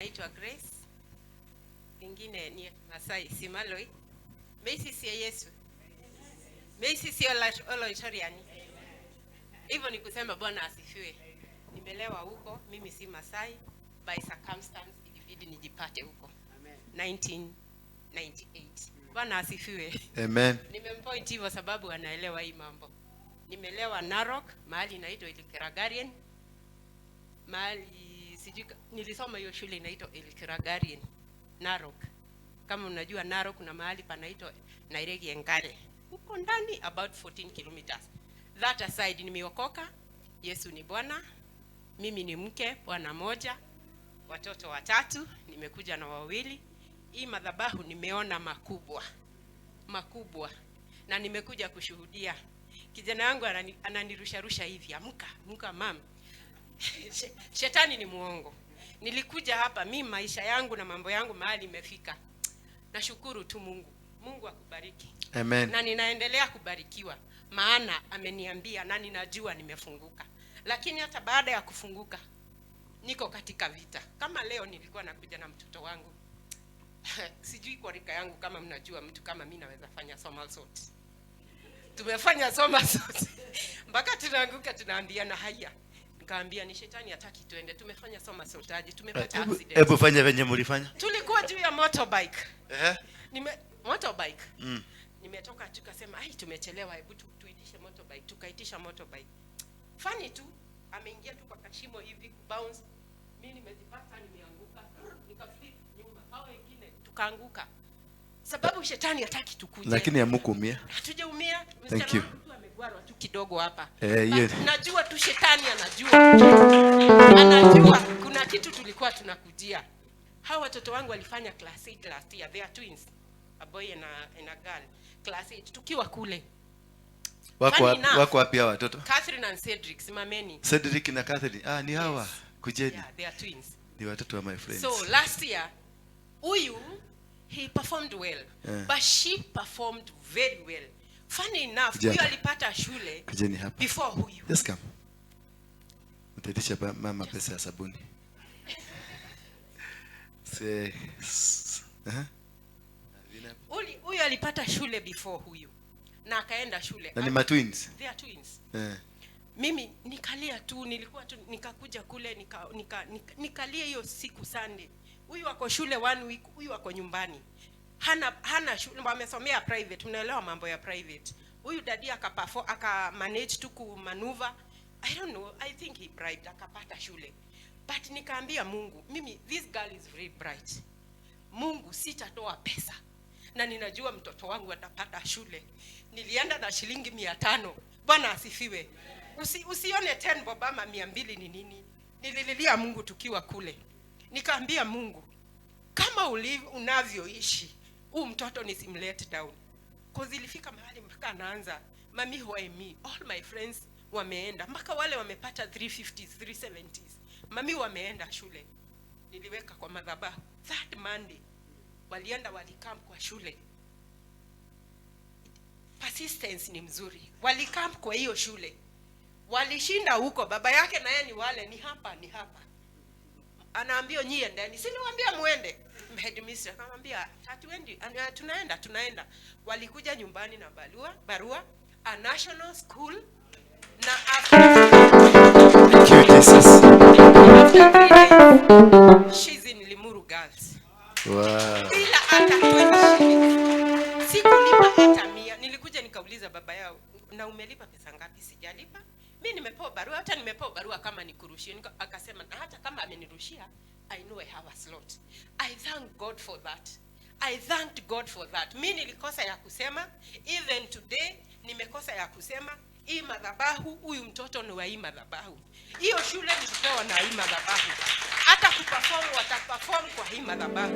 Naitwa Grace, ingine ni Masai Simaloi. Meisi Yesu. Meisi sio Oloitoriani. Hivyo ni kusema Bwana asifiwe. Nimelelewa huko, mimi si Masai, by circumstance ilibidi nijipate huko. 1998. Bwana asifiwe. Amen. Nimempoint hivyo sababu anaelewa hii mambo. Nimelelewa Narok, mahali inaitwa Ilkiragarian. Mahali sijui nilisoma hiyo shule inaitwa Ilkiragarian, Narok. Kama unajua Narok kuna mahali panaitwa Nairegi Engare. Huko ndani about 14 kilometers. That aside, nimeokoka. Yesu ni Bwana. Mimi ni mke, bwana moja, watoto watatu, nimekuja na wawili. Hii madhabahu nimeona makubwa makubwa na nimekuja kushuhudia. Kijana wangu ananirusharusha hivi, "Amka, amka mum." Shetani ni muongo. Nilikuja hapa mi maisha yangu na mambo yangu mahali imefika. Nashukuru tu Mungu. Mungu akubariki. Amen. Na ninaendelea kubarikiwa maana ameniambia na ninajua nimefunguka. Lakini hata baada ya kufunguka niko katika vita. Kama leo nilikuwa nakuja na mtoto wangu, sijui kwa rika yangu kama mnajua mtu kama mi naweza fanya somersault. Tumefanya somersault mpaka tunaanguka, tunaambiana haya. Nikaambia ni shetani hataki tuende. Tumefanya somersault aje? Tumepata accident. Hebu fanya venye mlifanya. Tulikuwa juu ya motorbike. Ehe. Nime motorbike. Nimetoka, tukasema, "Ai, tumechelewa, hebu tuitishe motorbike." Tukaitisha motorbike. Funny tu ameingia tu kwa kashimo hivi kubounce. Mimi nimejipata nimeanguka, nikaflip nyuma. Hao wengine tukaanguka. Sababu shetani hataki tukuje. Lakini hamkuumia. Hatujaumia. Thank Msichana you. wangu tu amegwarwa tu kidogo hapa. Eh, hiyo- But najua tu shetani anajua. Anajua kuna kitu tulikuwa tunakujia. Hawa watoto wangu walifanya class 8 last year. They are twins. A boy and a girl. Class 8 tukiwa kule. Wako Funny wapi, enough, wako wapi hawa watoto? Catherine and Cedric, simameni. Cedric na Catherine. Ah, ni hawa. Yes. Kujeni. Yeah, they are twins. Ni watoto wa my friends. So last year, huyu he performed well, but she performed very well. Funny enough, Kuja huyu hapa. Alipata shule Kujeni hapa. before huyu. Just come. Mtaitisha mama pesa ya sabuni. Se, uh-huh. Huyu alipata shule before huyu na akaenda shule. Na ni matwins. They are twins. Eh. Mimi nikalia tu, nilikuwa tu nikakuja kule nikalia hiyo siku Sunday. Huyu ako shule one week, huyu ako nyumbani. Hana shule, wamesomea private, unaelewa mambo ya private. Huyu daddy akaperform, aka manage tu kumaneuver. I don't know, I think he bribed akapata shule. But nikaambia Mungu, mimi this girl is very bright. Mungu, sitatoa pesa na ninajua mtoto wangu atapata shule. Nilienda na shilingi 500. Bwana asifiwe. Usione 10 bob ama 200 ni nini. Nilililia Mungu tukiwa kule, nikaambia Mungu, kama unavyoishi huu mtoto nisimlet down. 'Cause ilifika mahali mpaka anaanza, "Mummy, why me? All my friends wameenda, mpaka wale wamepata 350s, 370s, mummy, wameenda shule." Niliweka kwa madhabahu. That Monday walienda, walicamp kwa shule. Persistence ni mzuri. Walicamp kwa hiyo shule, walishinda huko. Baba yake naye ni wale, ni hapa ni hapa, anaambia, "Nyie endeni, si niwaambia muende?" Headmistress akamwambia, "Hatuendi." "Tunaenda, tunaenda." Walikuja nyumbani na barua a national school na after, Thank you, Jesus. After 3 days she's in Limuru Girls bila hata 20 shillings. Sikulipa hata 100. Nilikuja nikauliza baba yao, "Na umelipa pesa ngapi?" "Sijalipa. Mi nimepewa barua, hata nimepewa barua kama nikurushie." Akasema na hata kama amenirushia, I know I have a slot. I thank God for that. I thanked God for that. Mi nilikosa ya kusema, even today nimekosa ya kusema. Hii madhabahu, huyu mtoto ni wa hii madhabahu. Hiyo shule nilipewa na hii madhabahu. Hata kuperform wataperform kwa hii madhabahu.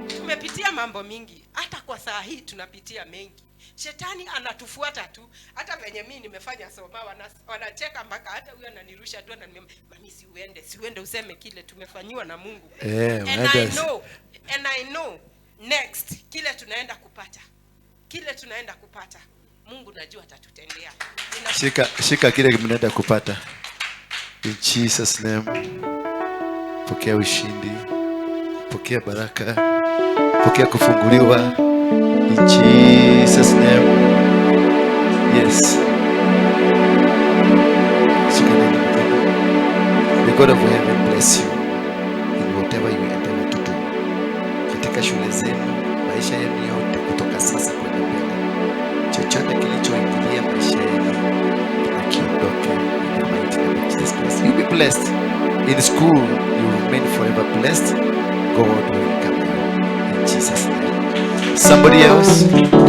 Tumepitia mambo mingi, hata kwa saa hii tunapitia mengi. Shetani anatufuata tu. Hata venye mimi nimefanya soma, wanacheka mpaka hata huyu ananirusha tu, ananiambia, "Mummy, si uende, si uende useme kile tumefanyiwa na Mungu." Eh, And I know, and I know next kile tunaenda kupata, kile tunaenda kupata, Mungu najua atatutendea. Shika, shika kile mnaenda kupata. In Jesus' name. Pokea ushindi. Pokea baraka, pokea kufunguliwa in Jesus name. Yes. Shikaneni mkono. May God of heaven bless you in whatever you endeavor to do. Katika shule zenu, maisha yenu yote kutoka sasa kwenda mbele. Chochote kilichoingilia maisha yenu na kiondoke in the mighty name of Jesus Christ. You'll be blessed. In school, you will remain forever blessed. God will cover you in Jesus' name. Somebody else?